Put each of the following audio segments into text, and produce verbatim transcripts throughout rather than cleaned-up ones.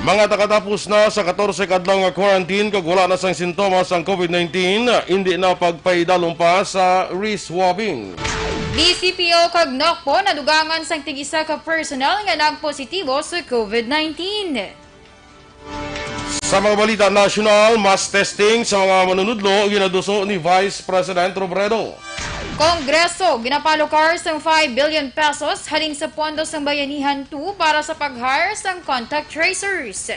Mga nakatapos na sa katorse ka adlaw nga quarantine kag wala na sang sintomas ang COVID nineteen, indi na pagpaidalom pa sa reswabbing. D C P O kag NOCPO nadugangan sang tig-isa ka personnel nga nagpositibo sa COVID nineteen. Sa mga balita nasyonal, mass testing sa mga manunudlo ginaduso ni Vice President Robredo. Kongreso ginapalukar sang five billion pesos halin sa pondo sang Bayanihan two para sa pag-hire sang contact tracers.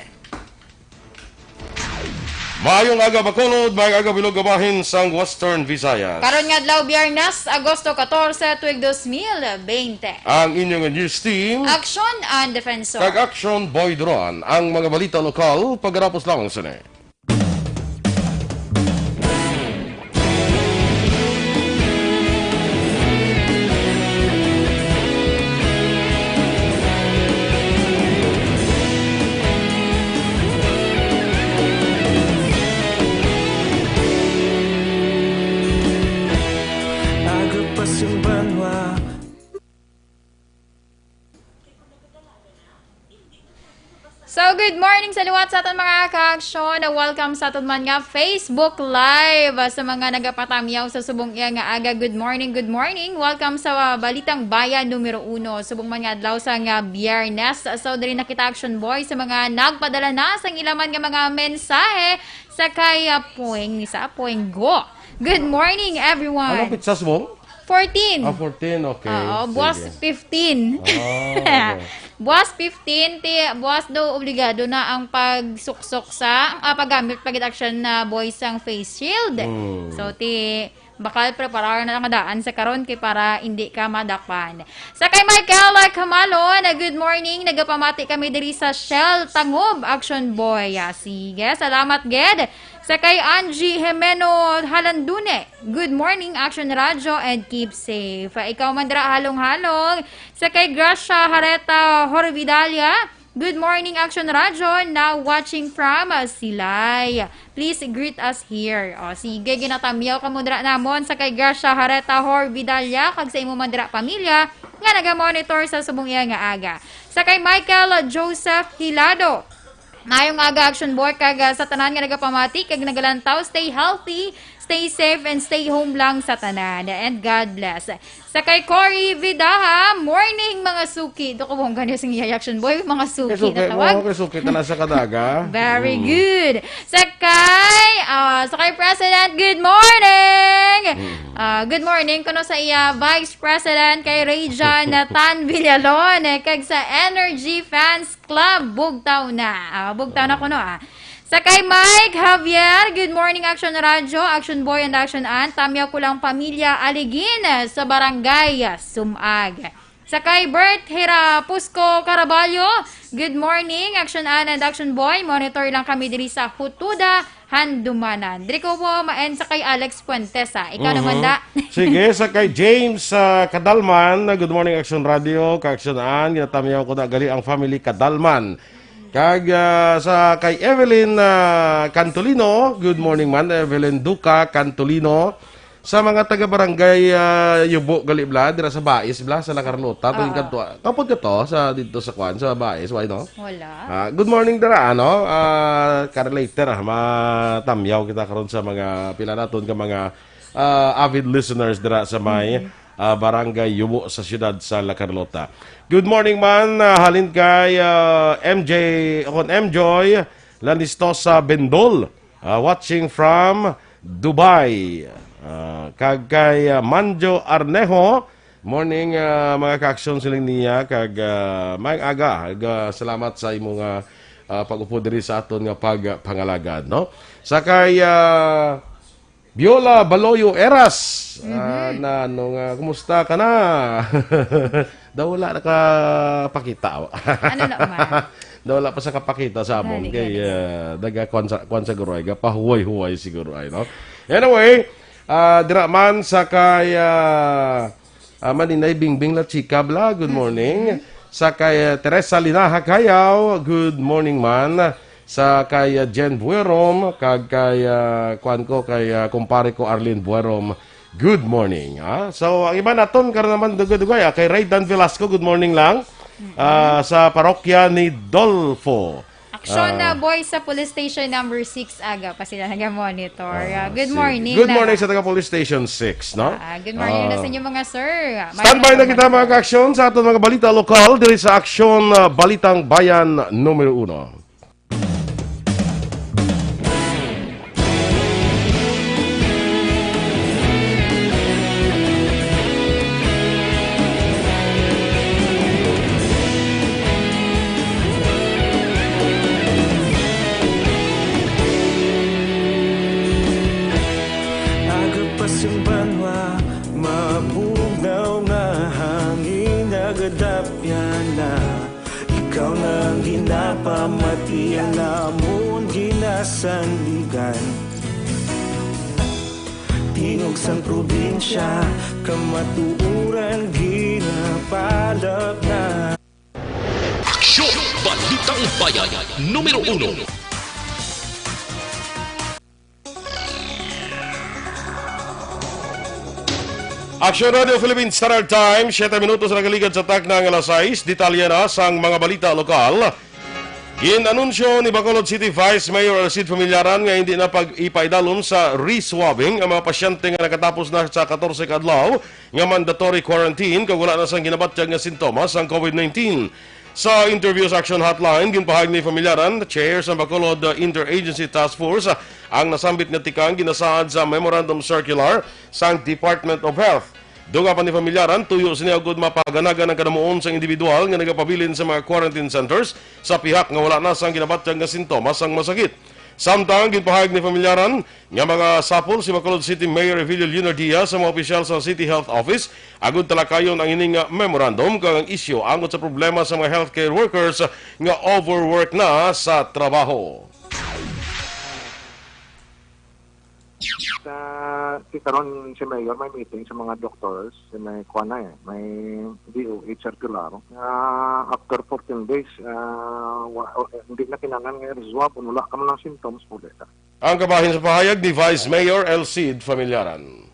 Maayong aga, Bacolod, maayong aga, bilog nga bahin sang Western Visayas. Karon nga adlaw, Biyernes, Agosto katorse, tuig dos mil bente. Ang inyong news team, Action and Defensor. Kag Action Boy Duran. Ang mga balita lokal, pagkatapos lamang sini. Agapas yung banwa. So, good morning sa liwat sa aton mga ka-aksyon. Welcome sa aton man nga Facebook Live. Sa mga nagapatamyaw sa subong iya nga aga, good morning, good morning. Welcome sa, uh, Balitang Bayan numero uno. Subong man nga adlaw sa nga Biyernes. So, diri na kita, Action Boy, sa mga nagpadala na sang ila man nga mga mensahe sa kay, uh, Pueng ni sa Pueng Go. Good morning, everyone. Anong pizza, subong? Fourteen. Ah, fourteen, okay. Oo, buwas Sige. fifteen. Ah, okay. Buwas fifteen, ti, buwas daw obligado na ang pagsuksok sa, ah, paggamit pag action na boys ang face shield. Mm. So, ti, bakal preparar na lang daan sa karon kay para hindi ka madakpan. Sa kay Michael Camalon, good morning. Nagapamati kami diri sa Shell Tangob, Action Boy. Ah, sige, salamat, Ged. Sa kay Angie Jimeno Halandune, good morning, Action Radyo, and keep safe. Ikaw man dira, Halong-Halong. Sa kay Gracia Hareta Horvidalia, good morning, Action Radyo, now watching from, uh, Silay. Please greet us here. O, sige, ginatamyaw ka mo dira namon sa kay Gracia Hareta Horvidalia, kag sa imo man dira pamilya nga naga-monitor sa subong iya nga aga. Sa kay Michael Joseph Hilado, Maayong aga, Action Boy, kag, ah, sa tanan nga nagapamati kag nagalantaw, stay healthy, stay safe, and stay home lang sa tanan. And God bless. Sa kay Cory Vidaha, morning, mga suki. Do ko bongga niya sing iyay, Action Boy, mga suki Kay suki na mo, tawag. kay suki na sa kadaga. Very Mm. good. Sa kay, ah, sa kay President, good morning. Mm. Ah, good morning kuno sa iya Vice President kay Rayjan Tan Villalon, eh, kag sa Energy Fans Club, bugtaw na. Ah, bugtaw na kuno, ah. Sa kay Mike Javier, good morning, Action Radyo, Action Boy, and Action Aunt. Tamyaw ko lang pamilya Aligin sa Barangay Sumag. Sa kay Bert Hera Pusco Caraballo, good morning, Action Aunt and Action Boy. Monitor lang kami diri sa Hutuda, Handumanan. Diri ko po ma-, and sa kay Alex Fuentes, ah. Ikaw Mhm. naman, da. Sige, sa kay James, ah, Kadalman, good morning, Action Radio, ka-Action Aunt. Ginatamyaw ko na gali ang family Kadalman. Kag, ah, sa kay Evelyn, ah, Cantolino, good morning man, Evelyn Duca Cantolino. Sa mga taga Barangay, ah, Yubo, gali bla, dira sa Bais bla, sa La Carlota, to yung Oo. kanto, ah, kapot ka to, sa, dito sa kwan, sa Bais, why no? Wala. Ah, good morning dira, ano? Ah, kar later, ah, matamyaw kita karon sa mga pila naton ka mga, ah, avid listeners dira sa may, Mhm. ah, Barangay Yubo sa siyudad sa La Carlota. Good morning man, ah, halin kay, ah, M J, kon M Joy Lanistosa Bendol, ah, watching from Dubai. Ah, kag kay, ah, Manjo Arnejo, morning, ah, mga ka-action siling niya, kag, ah, maayong aga, kag, ah, salamat sa imong, ah, ah, pag-upo diri sa aton nga pagpangalagad, no? Sa kay, ah, Biola Baloyo Eras, ah, Mhm. na, ano nga, kumusta ka na? Daw wala nakapakita. Ano na man? Daw wala pa sa kapakita sa amon. Gani, Kay, gani. ah, daga kwan sa, kwan sa guroy, gapahuway-huway siguro ay, no? Anyway, ah, dira man sa kay, ah, ah, Maninay Bingbing La Chica Bla, good Mm-mm. morning. Sa kay, ah, Teresa Linaha Cayaw, good morning man. Sa kay, ah, Jen Buerom, kag kay, ah, kwan ko, kay, ah, kumpare ko Arlene Buerom, good morning. Ah, so, ang iba naton, karon naman, dugay-dugay, ah, kay Raydan Velasco, good morning lang. Mm-mm. Ah, sa parokya ni Dolfo. Action, ah, ah, boy sa police station number six, aga pa sila naga-monitor. Ah, Ah, good sige. Morning, Good morning Nana. Sa taga Police Station six, no? Ah, good morning na sa Ah. Inyo, mga sir. Standby na kita, mga ka-action, sa aton mga balita lokal diri sa Aksyon, ah, Balitang Bayan numero uno. Aga pa sing banwa, mabugnaw nga hangin nagadapyan na. Ikaw na ang ginapamati, ang amon ginasandigan. Tingog sang probinsya, kamatuoran ginapalap na. Aksyon! Balitang Bayan, numero uno. Aksyon Radio Philippine Standard Time, siyete minutos na nagaligad sa takna nga alas sais. Detalye na sang mga balita lokal. Gin-anunsyo ni Bacolod City Vice Mayor Alcid Familiaran nga hindi na pag-ipaidalom sa re-swabbing ang mga pasyente nga nakatapos na sa katorse ka adlaw nga mandatory quarantine kag wala na sang ginabatyag nga sintomas sang COVID nineteen. Sa interview sa Action Hotline, ginpahayag ni Familiaran, chair sa Bacolod, uh, Interagency Task Force, uh, ang nasambit nga tikang ginasaad sa Memorandum Circular sang Department of Health. Dugang pa ni Familiaran, tuyo sini agud mapaganagan ang kanamuon sang individual nga nagapabilin sa mga quarantine centers sa pihak nga wala na sang ginabatyag nga sintomas sang masakit. Samtang ginpahayag ni Familiaran nga mga sapol si Bacolod City Mayor Evelio Leonardia sa mga opisyal sa City Health Office agud talakayon ang ining memorandum kag ang isyu angot sa problema sa mga healthcare workers nga overwork na sa trabaho. Sa, si karon si Mayor may meeting sa mga doctors, si may kuan na eh, may D O H circular. Ah, after fourteen days, ah, wa, o, eh, hindi na kinahanglan nga i-swab, kung wala ka man lang symptoms, pwede ka. Ang kabahin sa pahayag ni Vice Mayor Elcid Familiaran.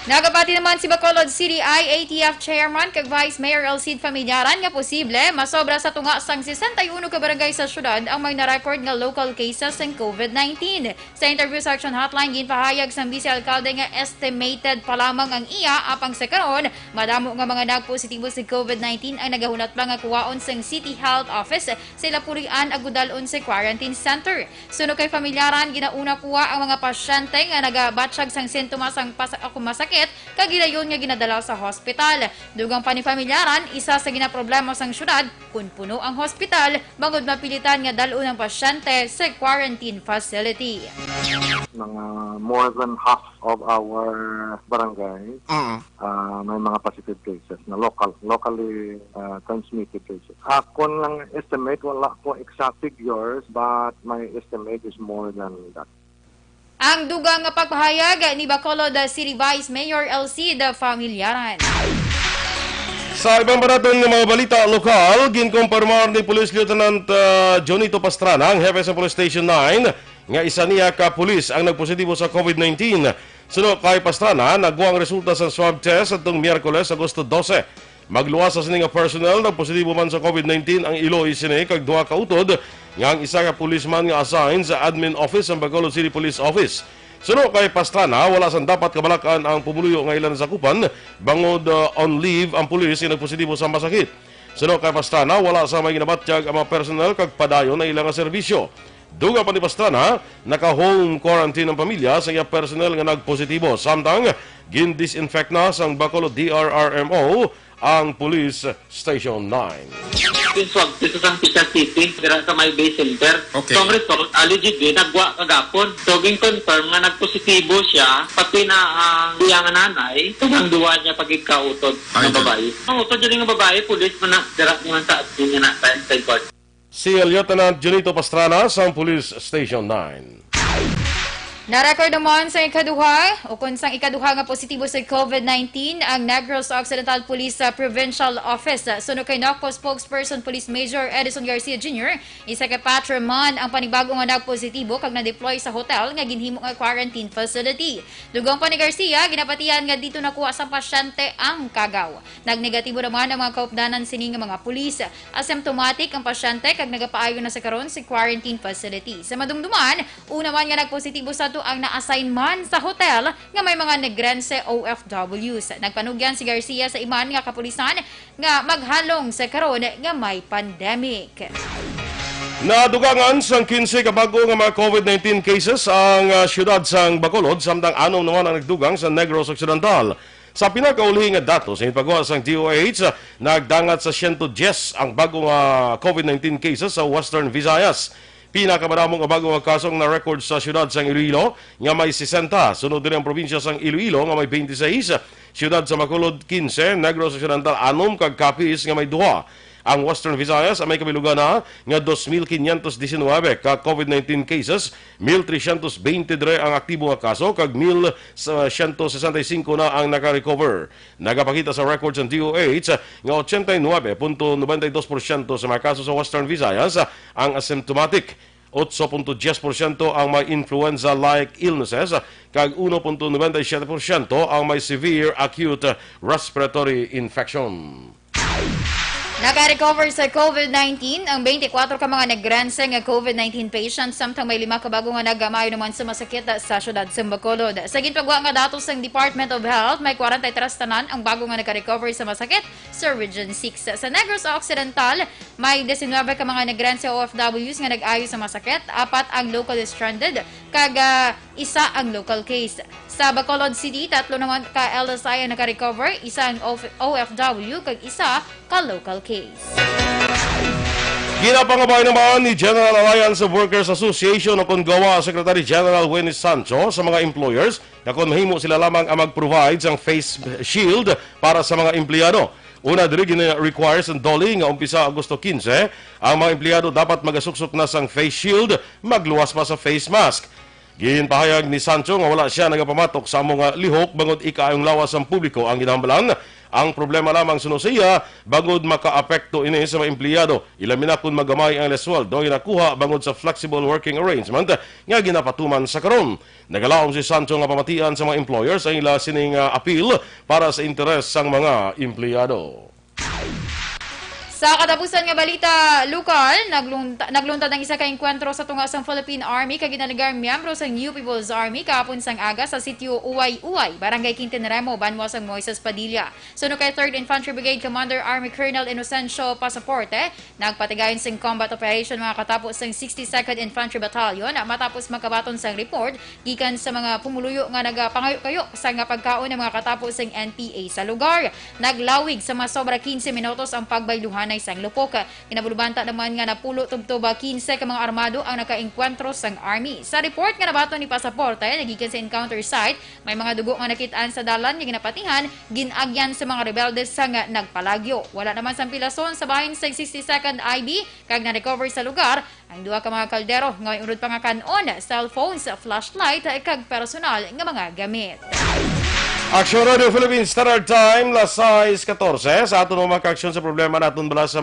Nagapati naman si Bacolod City I A T F Chairman kag Vice Mayor Elcid Familiaran nga posible masobra sa tunga sang sesenta y uno ka barangay sa syudad ang may na-record nga local cases sang COVID nineteen. Sa interview sa Action Hotline, ginpahayag sang Vice Alcalde nga estimated pa lamang ang iya, apang sa karon, madamo nga mga nagpositibo sa COVID nineteen ang nagahunat pa nga kuwaon sang City Health Office sila pulian agud dal-on sa quarantine center. Suno kay Familiaran, ginauna kuha ang mga pasyente nga nagabatyag sang sintomas sang pas-, ako masakit kag gilayon nga ginadala sa hospital. Dugang pa ni Familiaran, isa sa ginaproblema sang syudad, kun puno ang hospital, bangod mapilitan nga dal-on ang pasyente sa quarantine facility. Mga more than half of our barangay, Ah. ah, may mga positive cases na local, locally, ah, transmitted cases. Akon lang estimate, wala ko exact figures, but my estimate is more than that. Ang dugang nga pagpahayag ni Bacolod City Vice Mayor Elcid Familiaran. Sa ibang pa naton nga mga balita lokal, ginkumpirmar ni Police Lieutenant, ah, Jonito Pastrana, ang hepe sa Police Station nine, nga isa niya ka pulis ang nagpositibo sa COVID nineteen. Suno kay Pastrana, nagwa ang resulta sa swab test adtong Miyerkules, Agosto dose. Magluwas sa sini nga personnel, nagpositibo man sa COVID nineteen ang iloy sini kag duha ka utod nga ang isa ka policeman nga assigned sa admin office sang Bacolod City Police Office. Suno kay Pastrana, wala sang dapat kabalak-an ang pumuluyo nga ila nasakupan bangod, uh, on leave ang pulis nga nagpositibo sa masakit. Suno kay Pastrana, wala sa may ginabatyag ang mga personnel kag padayon ang ila nga serbisyo. Dugang pa ni Pastrana, naka-home quarantine ang pamilya sa iya personnel nga nagpositibo. Samtang, gin-disinfect na sang Bacolod D R R M O ang Police Station nine. Yung swab test sa San City, dira sa may Bay Center. Okay. So, ang result, allegedly, nagwa kagapon. So, gin-confirm nga nagpositibo siya, pati na ang iya nga nanay, kag ang duwa niya pagigkautod nga Ay, babae. Ang utod dyan nga babae, pulis man na, dira naman sa atin nga na, sa, sa court. Si Lieutenant Junito Pastrana sang Police Station nine. Na-record naman sa ikaduha, o kung sang ikaduha nga positibo sa COVID nineteen ang Negros Occidental Police, ah, Provincial Office. Suno kay NOCPO spokesperson Police Major Edison Garcia Junior, isa ka patron man ang panibago nga nagpositibo kag na-deploy sa hotel nga ginhimo nga quarantine facility. Dugong pa ni Garcia, ginapatihan nga dito nakuha sa pasyente ang kagaw. Nagnegatibo naman ang mga kaupdanan sini nga mga pulis. Asymptomatic ang pasyente kag nagapaayo na sa karon sa quarantine facility. Sa madumduman, una man nga nagpositibo sa to ang na-assign man sa hotel nga may mga Negrense O F Ws. Nagpanugyan si Garcia sa iban nga kapulisan nga maghalong sa karon nga may pandemic. Nadugangan sang quince ka bag-o nga mga COVID nineteen cases ang, ah, siyudad sang Bacolod, samtang anom naman ang nagdugang sa Negros Occidental. Sa pinakauli nga datos nga ginpagawa sang D O H, nagdangat sa siyento dyes ang bag-o nga COVID nineteen cases sa Western Visayas. Pinakamadamo nga bag-o nga kaso ang na-record sa siyudad sang Iloilo nga may sesenta, sunod diri ang probinsya sang Iloilo nga may twenty-six, siyudad sa Bacolod quince, Negros Occidental anom, kag Capiz nga may duha. Ang Western Visayas ang may kabilugan na nga dos mil quinientos diecinuebe ka COVID nineteen cases, mil trescientos veinte diri ang aktibo nga kaso, kag mil siyento sesenta y cinco na ang naka-recover. Nagapakita sa records ang D O H nga ochenta y nuebe punto nobenta y dos porsyento sa mga kaso sa Western Visayas ang asymptomatic, otso punto dyes porsyento ang may influenza-like illnesses, kag uno punto nobenta y siyete porsyento ang may severe acute respiratory infection. Naka-recover sa COVID nineteen ang twenty-four ka mga Negrense nga COVID nineteen patients, samtang may lima ka bago nga nagamay naman sa masakit sa siyudad sa Bacolod. Sa ginpagwa nga datos sang Department of Health, may kwarenta y tres tanan ang bago nga naka-recover sa masakit sa Region six. Sa Negros Occidental, may diecinuebe ka mga Negrense O F Ws nga nag-ayo sa masakit, apat ang locally stranded, kag, ah, isa ang local case. Sa Bacolod City, tatlo naman ka L S I ang naka-recover, isa ang O F W kag isa ka local case. Ginapangabay naman ni General Alliance of Workers Association o kon GOWA Secretary General Winnie Sancho sa mga employers nga kon mahimo, sila lamang ang mag-provide sang face shield para sa mga empleyado. Una, diri gina-require sang DOLE nga umpisa Agosto quince, ang mga empleyado dapat magasuksok na sang face shield, magluwas pa sa face mask. Ginpahayag ni Sancho nga wala sia nagapamatok sa amo nga lihok bangod ikaayong lawas sang publiko ang ginahambalan. Ang problema lamang, suno sa iya, bangod makaapekto ini sa mga empleyado, ilabi na kon magamay ang ila sweldo nga ginakuha bangod sa flexible working arrangement nga ginapatuman sa karon. Nagalaom si Sancho nga pamatian sa mga employers ang ila sining, ah, apil para sa interes sang mga empleyado. Sa katapusan nga balita lokal, naglunta-, nagluntad ang isa ka engkwentro sa tunga sang Philippine Army kag ginaligar miyembro sang New People's Army kahapon sang aga sa sitio Uway-Uway, Barangay Quintin Remo, banwa sang Moises Padilla. Suno kay Third Infantry Brigade Commander Army Colonel Inocencio Pasaporte, nagpatigayon sing combat operation mga katapo sang sixty-second Infantry Battalion matapos makabaton sang report gikan sa mga pumuluyo nga nagapangayo-kayo sang pagkaon ang mga katapo sang N P A sa lugar. Naglawig sa mga sobra quince minutos ang pagbayluhanay sang lupok. Kinabulbanta naman nga napulo tubtob quince ka mga armado ang nakaengkwentro sang Army. Sa report nga nabaton ni Pasaporte, nagikan sa encounter site, may mga dugo nga nakit-an sa dalan nga ginapatihan, gin-agyan sa mga rebelde sang nagpalagyo. Wala naman sang pilason sa bahin sang sixty-second I B, kag na-recover sa lugar ang duha ka mga kaldero nga may unod pa nga kan-on, cellphones, flashlight, kag personal nga mga gamit. Action Radio Philippines Standard Time, las sais katorse. Sa aton mga ka-aksyon sa problema naton bala sa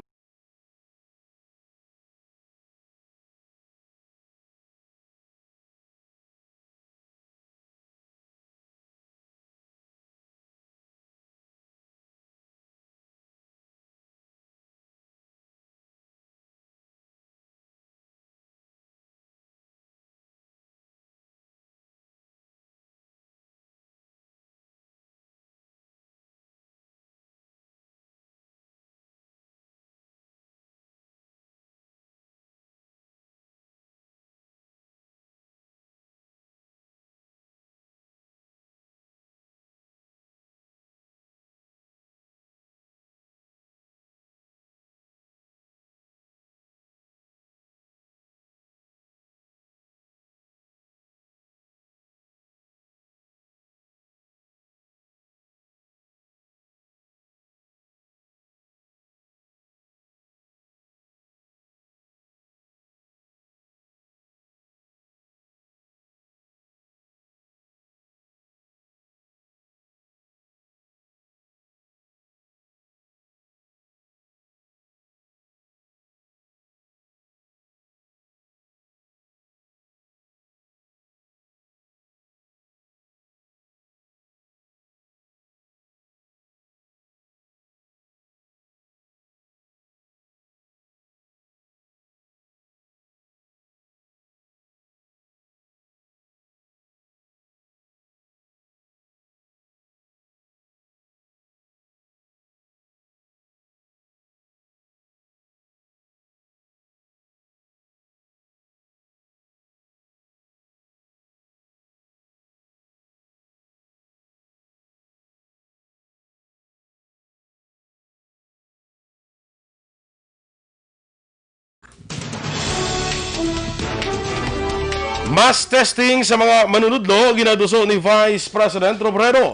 Mass testing sa mga manunudlo ginaduso ni Vice President Robredo.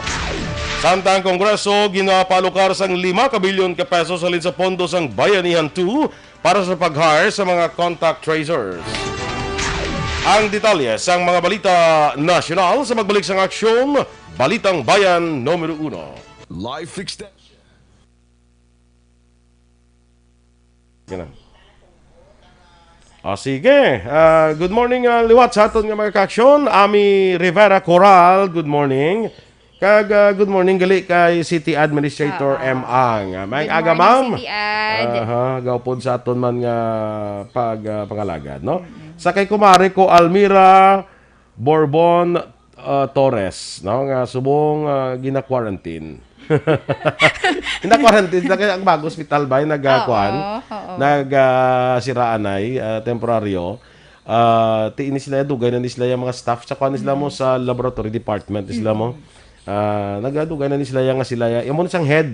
Samtang Kongreso ginapalukar sang lima ka bilyon ka pesos halin sa pondo sang Bayanihan two para sa pag-hire sa mga contact tracers. Ang detalye sang mga balita nasyonal sa pagbalik sang Aksyon, Balitang Bayan numero uno. Life extension. Yan na. Ah, sige. Ah, good morning, ah, liwat sa aton nga mga kaaksyon. Ami Rivera Coral, good morning. Kag, ah, good morning gali kay City Administrator Ah, M. Ang. Ah, may Good aga, morning, ma'am. City Ad. Aha, gaupod sa aton man nga pag, ah, pangalagad, no? Mm-mm. Sa kay kumare ko, Almira Borbon, ah, Torres, no, nga subong, ah, gina-quarantine. Gina-quarantine na kay ang bago hospital ba yung nag, ah, Oo, kuan? Oo. Nag, ah, sira anay, ah, temporaryo. Ah, ti ini sila, dugay na ni sila yung mga staff sa kuan sila mo Mm. sa laboratory department sila mo. Mm. Ah, nagadugay na ni sila yung nga sila yung, yung mo na siyang head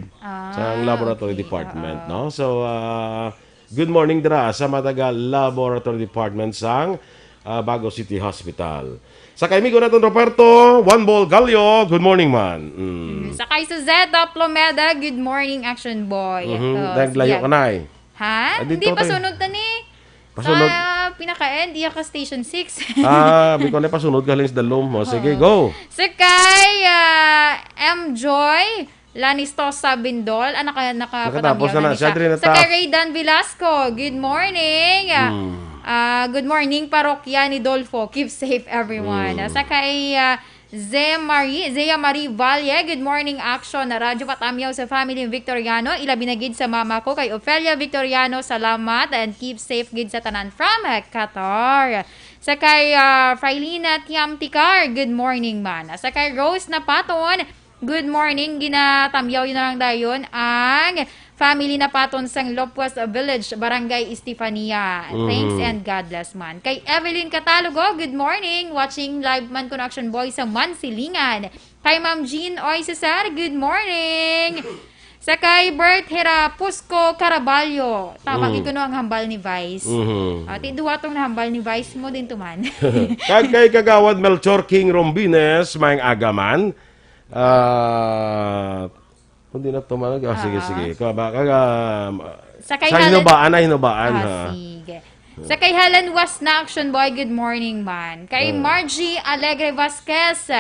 sa Ah, laboratory okay, department, oo. no? So, ah, good morning dira sa mga taga laboratory department sang, ah, Bago City Hospital. Sa kay amigo naton Roberto, One Ball Gallo, good morning, man. Mm. Mm, sa kay Suzette Plomeda, good morning, Action Boy. Mhm, Ito, naglayo sige. ka na eh. Ha? Ah, Hindi, dito tayo. pasunod ta ni. Pasunod. Sa pinaka-end, iya ka Station six. Ah, biko na pasunod ka, Lins Dalom. O, sige, Oo. go. Sa kay, ah, M Joy Lanistosa Bindol, ah, naka-, naka-, Nakatapos patamyaw na na na. ni Siya siya. diri na Sa ta. kay Raydan Velasco, good morning. Ah, Hmm. ah, good morning, Parokya ni Dolfo. Keep safe, everyone. Hmm. Sa kay, ah, Zea Marie, Zea Marie Valle, good morning, Action na Radyo Patamyaw sa family Victoriano, ilabi na gid sa mama ko kay Ofelia Victoriano, salamat and keep safe gid sa tanan from, eh, Qatar. Sa kay, ah, Frailina Tiamticar, good morning man. Sa kay Rose Napaton, good morning, ginatamyaw yun na lang dayon ang family Napaton sang Lopez Village, Barangay Estefania. Thanks Mhm. and God bless man. Kay Evelyn Catalogo, good morning. Watching live man kuno Action Boy sa Mansilingan. Kay Ma'am Jean Oy Cesar, good morning. Sa kay Bert Hera Pusco Caraballo. Tama Mm. gid kuno ang hambal ni Vice. Mhm. Ah, ti duha tong nahambal ni Vice mo din tuman. Kag kay Kagawad Melchor King Rombines, maayong aga man. Ah, kung di na tumanog, ah, sige, Ah. sige. Ka ba, kaga, Sa kay sa Helen hinubaan, ay hinubaan, Ah, ha? sige. Sa kay Helen was na Action Boy, good morning man. Kay Oh. Margie Alegre Vasquez,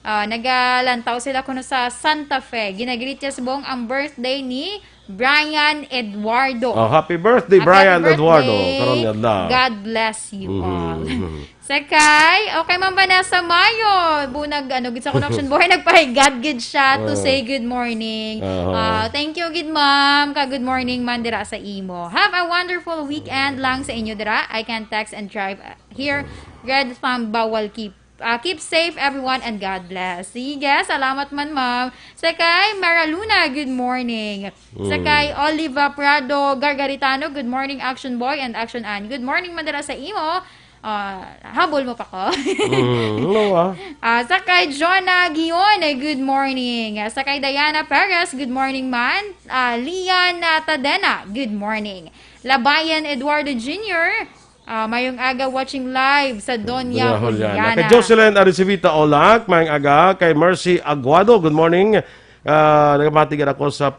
ah, nagalantaw sila kuno sa Santa Fe. Ginagreet niya subong ang birthday ni Brian Eduardo. Oh, happy birthday, Happy Brian happy Eduardo. birthday. Karon nga adlaw. God bless you Mhm, all. mhm. Sa kay, okay, Ma'am Vanessa Mayo. Bunag, ano, gid sa Connection Boy, nagpahigad gid siya to Oh. say good morning. Aha. Ah, thank you gid, ma'am. Ka good morning man dira sa imo. Have a wonderful weekend lang sa inyo dira. I can text and drive, uh, here. Red thumb, bawal keep. Ah, keep safe, everyone, and God bless. Sige, salamat man, ma'am. Sa kay Mara Luna, good morning. Sa Mm. kay Oliva Prado Gargaritano, good morning, Action Boy and Action Ann. Good morning man dira sa imo. Ah, habol mo pa ko. Mm, no, ah. Ah, sa kay Jonah Gion, eh, good morning. Sa kay Diana Perez, good morning man. Ah, Lian, ah, Tadena, good morning. Labayan Eduardo Junior, ah, mayong aga, watching live sa Doña Doña Juliana. Juliana. Kay Jocelyn Aricivita Olak, mayong aga. Kay Mercy Aguado, good morning. Ah, nagpamati gid ako sa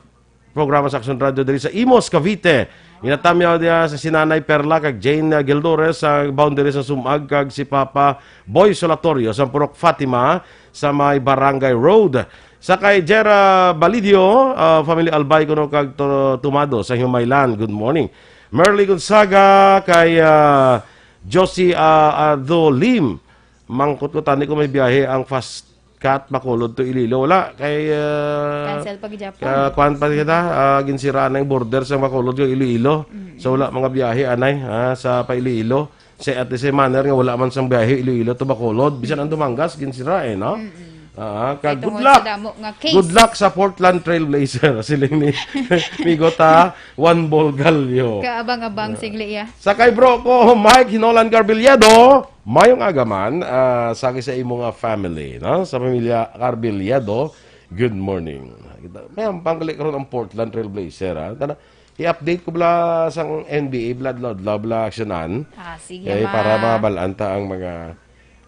programa sa Action Radio diri sa Imus, Cavite. Ginatamyaw niya sa si Nanay Perla kag Jane, ah, Gildores sa boundary sa Sumag kag si Papa Boy Solatorio sa Purok Fatima sa may Barangay Road. Sa kay Jera Balidio, ah, family Albay kuno kag to-, Tumado sa Himaylan. Good morning. Merly Gonzaga kay, ah, Josie, ah, Adolim. Mangkot ko tani kung may biyahe ang fast cat Bacolod to Iloilo. Wala. Kay, ah, Cancel pa gid, Japon. ah, kuwan pa kita, ah, ginsiraan na yung border sa Bacolod kag Iloilo. Mm. So, wala mga biyahe, anay, ah, sa pa Iloilo. Sa at the same manner nga wala man sang biyahe Iloilo to Bacolod. Bisan ang Dumangas, ginsira eh, no? Mm-mm. Ah, ka, Kay good tungod luck. sa damo nga case. Good luck sa Portland Trailblazer. Siling ni Migo ta, One Ball Gallo. Kaabang-abang singli iya. Sa kay bro ko, Mike Hinolan Carbiliedo, mayong aga man, ah, sa sa imo nga family, no? Sa pamilya Carbiliedo, good morning. Kita, may ang panggali karon ang Portland Trailblazer, ha? Tana, i-update ko bala sang N B A, bala, bala, bala, bala, aksyonan. Ah, sige, Eh, para ma. mabalaan ta ang mga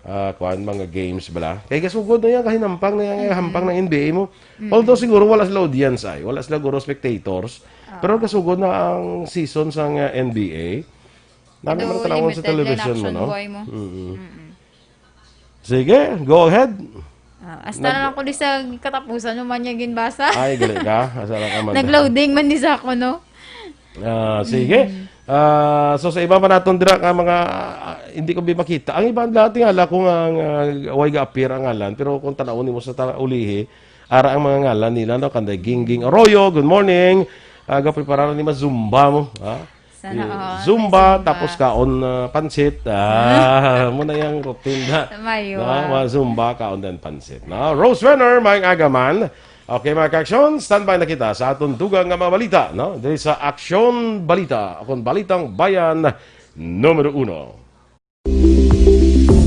ah, kuan, mga games bala. Kay gasugod na yan, kahinampang na yan, hampang ng N B A mo. Although siguro wala sila audience ay, wala sila guro spectators. Pero gasugod na ang season sa nga N B A. Nami Though man tanawon sa limited lang television mo, action no? Buhay mo. Mm-mm. Mm-mm. Sige, go ahead. Ah, hasta Nag- na lang ko di sa katapusan mo man niya ginbasa. Ay, gali ka. Asa lang ka man. Nag-loading man di sa ako, no? Ah, sige. Ah, so sa iba pa naton dira ka mga, ah, hindi ko bi makita. Ang iba nila tingala ko nga, nga way ga-appear ang ngalan, pero kung tanawon nimo sa ta-, ulihi, ara ang mga ngalan nila, no? Kanday Gingging Arroyo, good morning. Aga preparar ni ma Zumba mo, ha? Sana all. Zumba, may Zumba. Tapos kaon, ah, pansit. Ah, mo na yung routine na. Mayo, No, ah. Mga Zumba, kaon din pansit. No? Rose Renner, maayong aga man. Okay, mga ka-aksyon, standby na kita sa aton dugang nga mga balita, no? Diri sa Aksyon Balita, akong Balitang Bayan, numero uno.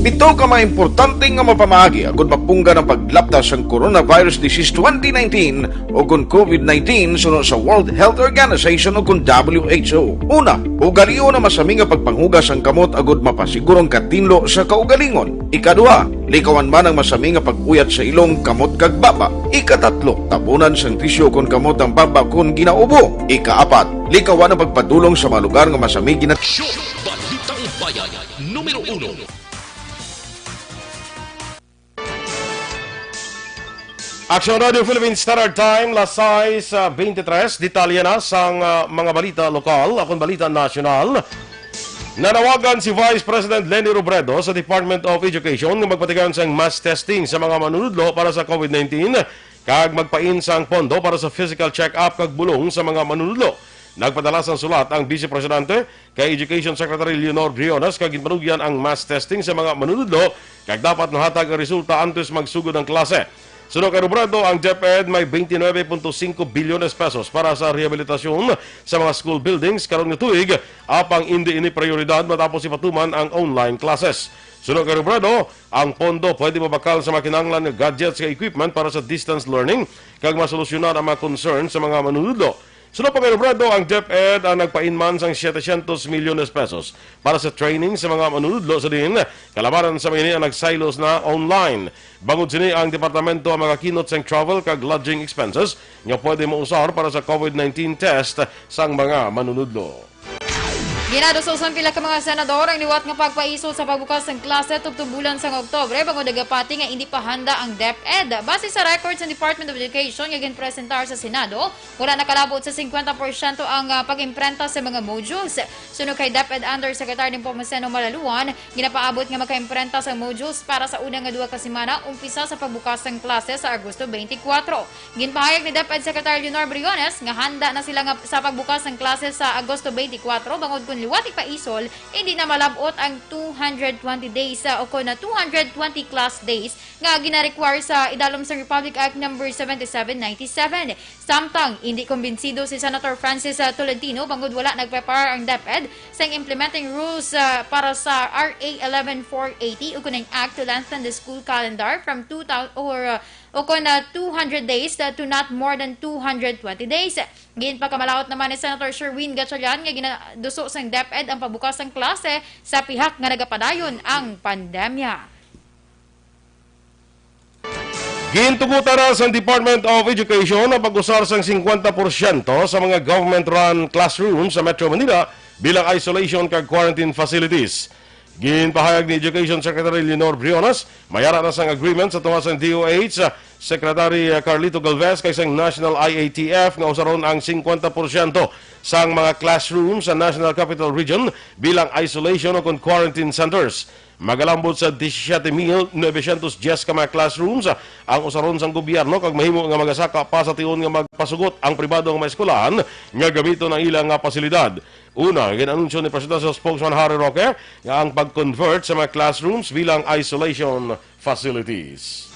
Pito ka mga importante nga mapamaagi agud mapunggan ang paglapta sang coronavirus disease twenty nineteen o kon covid nineteen suno sa World Health Organization o kon W H O. Una, ugalion ang masami nga pagpanghugas sang kamot agud mapasiguro ang katinlo sa kaugalingon. Ikaduha, likawan man ang masami nga pag-uyat sa ilong, kamot kag baba. Ikatatlo, tabunan sang tisyu kon kamot ang baba kon ginaubo. Ikaapat, likawan ang pagpadulong sa mga lugar nga masami gina- Aksyon Balitang Bayan, numero uno. Aksyon Radio Philippine Standard Time, las sais, ah, twenty-three. Detalye na sang, ah, mga balita lokal, akong balita nasyonal. Nanawagan si Vice President Leni Robredo sa Department of Education nga magpatigayon sang mass testing sa mga manunudlo para sa covid nineteen kag magpain sang pondo para sa physical check-up kag bulong sa mga manunudlo. Nagpadala sang sulat ang Vice Presidente kay Education Secretary Leonor Briones kag ginpanugyan ang mass testing sa mga manunudlo kag dapat mahatag ang resulta antes magsugod ang klase. Suno kay Robredo, ang DepEd may twenty-nine point five bilyones pesos para sa rehabilitasyon sa mga school buildings karon nga tuig, apang indi ini prioridad matapos ipatuman ang online classes. Suno kay Robredo, ang pondo pwede mabakal sa mga kinahanglan nga gadgets kag equipment para sa distance learning kag masolusyonan ang mga concern sa mga manunudlo. Suno pa kay Robredo, ang DepEd ang nagpainman sang setecientos milyones pesos para sa training sa mga manunudlo sa diin kalabanan sa mga ini ang nagsaylos na online. Bangod sini, ang departamento ang makakinot sang travel kag lodging expenses nga pwede mausar para sa covid nineteen test sang mga manunudlo. Ginaduso sang pila ka mga senador ang liwat nga pagpaisol sa pagbukas sang klase tubtob bulan sang Oktubre, bangod nagapati nga indi pa handa ang DepEd. Base sa record sa Department of Education nga ginpresentar sa Senado, wala nakalabot sa singkwenta porsyento ang, ah, pag-imprenta sa mga modules. Suno kay DepEd Undersecretary Nepomuceno Malaluan, ginapaabot nga makaimprenta sa modules para sa una nga duha ka semana umpisa sa pagbukas sang klase sa Agosto twenty-four. Ginpahayag ni DepEd Secretary Leonor Briones nga handa na sila nga sa pagbukas sang klase sa Agosto twenty-four, bangod kon liwat ipaisol, hindi na malab-ot ang two hundred twenty days, ah, o kon na two hundred twenty class days nga gina-require sa idalom sang Republic Act Number seventy-seven ninety-seven. Samtang hindi kumbinsido si Senator Francis, ah, Tolentino bangod wala nagprepare ang DepEd sang implementing rules, ah, para sa R A eleven four eighty o kon ang Act to lengthen the school calendar from two thousand or, ah, o kon, ah, two hundred days, ah, to not more than two hundred twenty days. Ginpakamalaut naman ni Senator Sherwin Gatchalian nga ginaduso sang DepEd ang pagbukas sang klase sa pihak nga nagapadayon ang pandemya. Gintugutan na sang Department of Education ang pag-usar sang singkwenta porsyento sa mga government-run classroom sa Metro Manila bilang isolation kag quarantine facilities. Ginpahayag ni Education Secretary Leonor Briones, may ara na sang agreement sa tunga sang D O H, Secretary Carlito Galvez, kag sang National I A T F nga usaron ang singkwenta porsyento sang mga classroom sa National Capital Region bilang isolation o kon quarantine centers. Magalambot sa disisiete mil novecientos diyes ka mga classrooms ang usaron sang gobyerno kag mahimo nga magasaka pa sa tion nga magpasugot ang pribado nga mga eskwelahan nga gamiton ang ilang nga pasilidad. Una, gin-anunsyo ni Presidential Spokesman Harry Roque nga ang pag-convert sa mga classrooms bilang isolation facilities.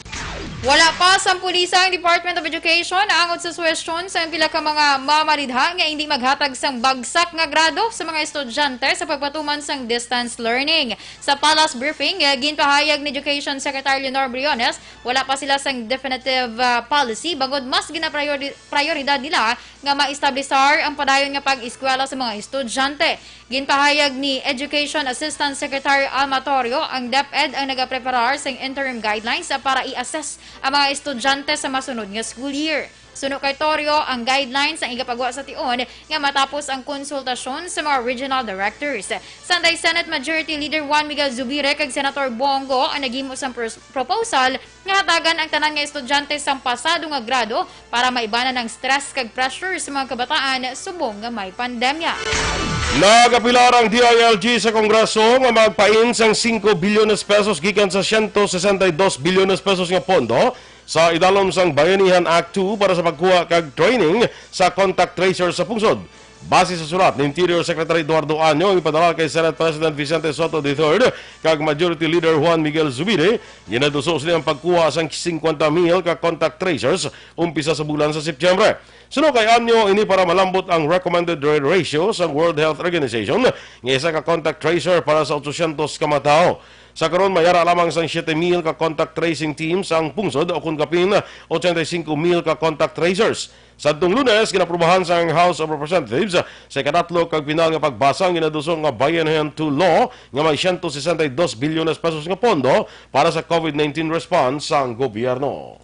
Wala pa sampulisa ang Department of Education angot sa suwestyon sang pila ka mga mamaridha nga indi maghatag sang bagsak nga grado sa mga estudyante sa pagpatuman sang distance learning. Sa palace briefing, eh, ginpahayag ni Education Secretary Leonor Briones, wala pa sila sang definitive, ah, policy, bangod mas ginapriori-, prioridad nila nga maestablisar ang padayon nga pag-eskwela sa mga estudyante. Ginpahayag ni Education Assistant Secretary Alma Torrio, ang DepEd ang nagapreparar sang interim guidelines para i-assess ang mga estudyante sa masunod nga school year. Suno kay Torrio, ang guidelines ang igapagwa sa tion nga matapos ang konsultasyon sa mga regional directors. Samtang Senate Majority Leader Juan Miguel Zubiri kag Senator Bong Go ang naghimo sang pros-, proposal nga hatagan ang tanan nga estudyante sang pasado nga grado para maibanan ang stress kag pressure sa mga kabataan subong nga may pandemya. Nagapilar ang D I L G sa Kongreso nga magpain sang singko bilyones pesos gikan sa siyento sesenta y dos bilyones pesos nga pondo sa idalom sang Bayanihan Act two para sa pagkuha kag training sa contact tracer sa pungsod. Base sa sulat ni Interior Secretary Eduardo Año nga ipadala kay Senate President Vicente Sotto the third kag Majority Leader Juan Miguel Zubiri, ginaduso sini ang pagkuha sang singkwenta mil ka contact tracers umpisa sa bulan sa Setyembre. Suno kay Año, ini para malambot ang recommended ra-, ratio sa World Health Organization nga isa ka contact tracer para sa otsosyentos ka mga tawo. Sa karon, may ara lamang sang siyete mil ka contact tracing teams ang pungsod, o kon kapin ochenta y cinco mil ka contact tracers. Sadtong Lunes, ginaprubahan sang House of Representatives sa ikatatlo kag pinal nga pagbasa ang ginaduso nga Bayanihan two Law nga may siyento sesenta y dos bilyones pesos nga pondo para sa COVID nineteen response sang gobyerno.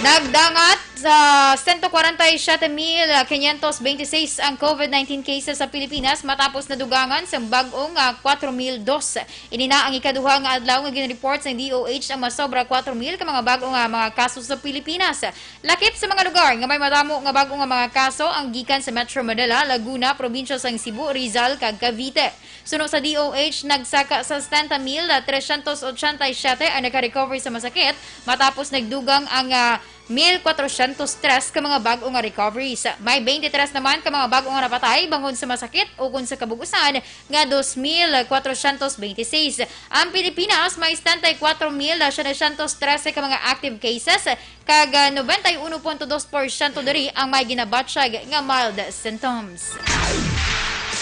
Nagdangat sa sento kwarenta y siyete mil quinientos veintiséis ang COVID nineteen cases sa Pilipinas matapos nadugangan sang bag-o nga kwatro mil dos. Ini na ang ikaduha nga adlaw nga ginreport sang D O H ang masobra kwatro mil ka mga bag-o nga mga kaso sa Pilipinas. Lakip sa mga lugar nga may madamo nga bag-o nga mga kaso ang gikan sa Metro Manila, Laguna, probinsya sang Cebu, Rizal, kag Cavite. Suno sa D O H, nagsaka sa setenta mil trescientos ochenta y siete ang naka-recover sa masakit, matapos nagdugang ang, ah, mil kwatrocientos tres ka mga bag-o nga recoveries. May twenty-three naman ka mga bag-o nga napatay bangod sa masakit ukon sa kabug-usan nga dos mil kwatrocientos veintiséis. Ang Pilipinas may setenta y cuatro mil setecientos trece ka mga active cases, kag, ah, noventa y uno punto dos porsyento diri ang may ginabatyag nga mild symptoms.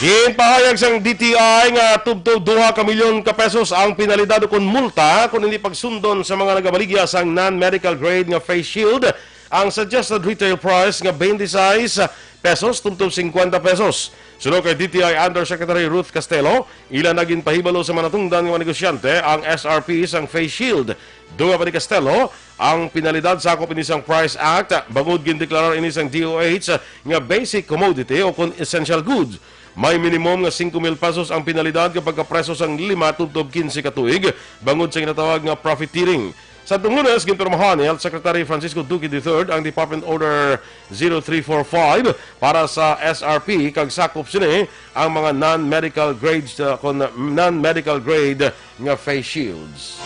Ginpahayag sang D T I nga tubtob duha ka milyon ka pesos ang penalidad ukon multa kon hindi pagsundon sa mga nagabaligya sang non-medical grade nga face shield. Ang suggested retail price nga twenty-six pesos tubtob cincuenta pesos. Suno kay D T I Undersecretary Ruth Castelo, ila na ginpahibalo sa mga natungdan nga mga negosyante ang S R P sang face shield. Dunga pa ni Castelo, ang penalidad sakop ini sang Price Act, bangod gindeklarar ini sang D O H nga basic commodity o kon essential goods. May minimum nga singko mil pesos ang penalidad kapag kapreso sang lima tubtob kinse ka tuig, bangod sa ginatawag nga profiteering. Sa Lunes, ginpirmahan ni Health Secretary Francisco Duque the third ang Department Order zero three four five para sa S R P, kag sakop sini ang mga non-medical grades, uh, kon non-medical grade nga face shields.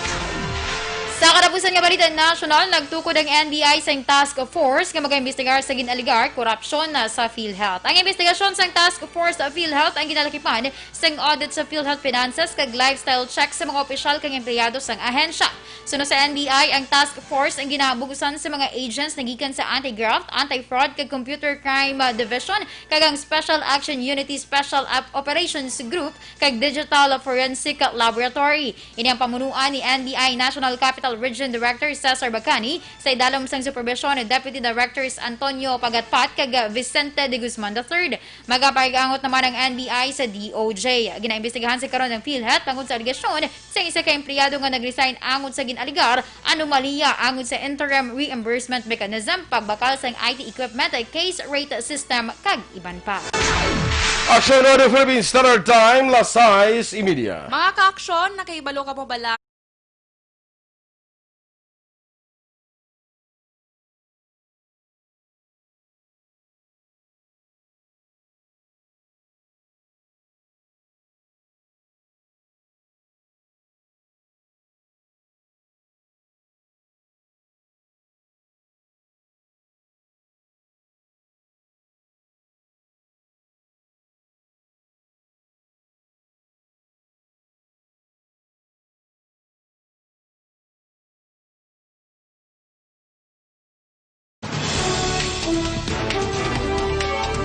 Sa katapusan nga balita nasyonal, nagtukod ang N B I sang task force nga magaimbestigar sa gin-alegar korupsyon na sa PhilHealth. Ang imbestigasyon sang task force sa PhilHealth ang ginalakipan sang audit sa PhilHealth finances kag lifestyle check sa mga opisyal kag empleyado sang ahensya. Suno sa N B I, ang task force ang ginabugusan sa mga agents na gikan sa Anti-Graft, Anti-Fraud kag Computer Crime, uh, Division kag ang Special Action Unity, Special Op-, Operations Group kag Digital Forensic Laboratory. Ini ang pamunuan ni N B I National Capital Region Director Cesar Bacani sa idalom sang superbisyon ni Deputy Directors Antonio Pagatpat kag Vicente de Guzman the third. Magapaigangot naman ang N B I sa D O J. Ginaimbestigahan sa karon ang PhilHealth tungod sa alegasyon sa isa ka empleyado nga nag-resign angot sa gin-alegar anomalya angot sa interim reimbursement mechanism, pagbakal sang I T equipment, case rate system, kag iban pa. Aksyon Radio Philippines Standard Time, las sais y media. Mga ka-aksyon, nakahibalo ka pa bala?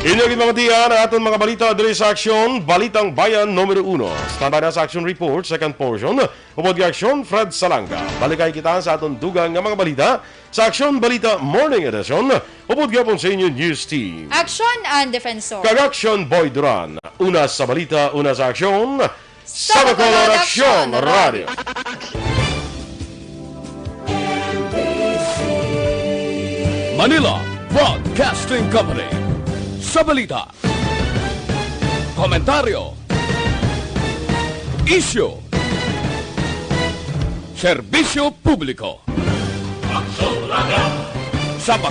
Inyo gid mabatian ang aton mga balita diri sa Aksyon, Balitang Bayan numero uno. Standby na sa Aksyon Report, second portion. Upod kay Aksyon, Fred Salanga. Balikay kita sa aton dugang nga mga balita sa Aksyon Balita Morning Edition. Upod gyapon sa inyo news team. Aksyon ang defensor. Kag Aksyon Boy Duran. Una sa balita, una sa aksyon. Sa Bacolod Aksyon Radio. Manila Broadcasting Company. Sa balita, komentaryo, isyu, serbisyo publiko.